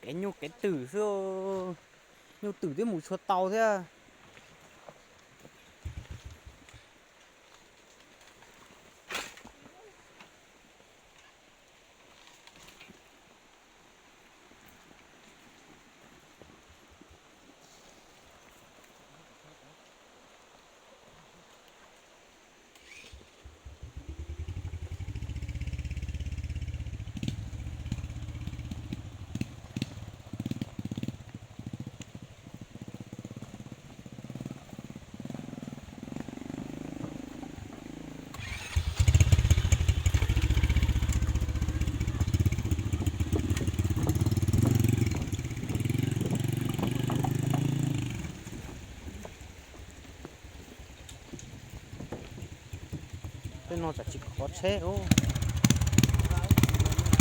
Kev nyuj kev twm xwb, nyuj twm twb mus tsis tau thiab. Tej no tsam tsis khov tsheb os.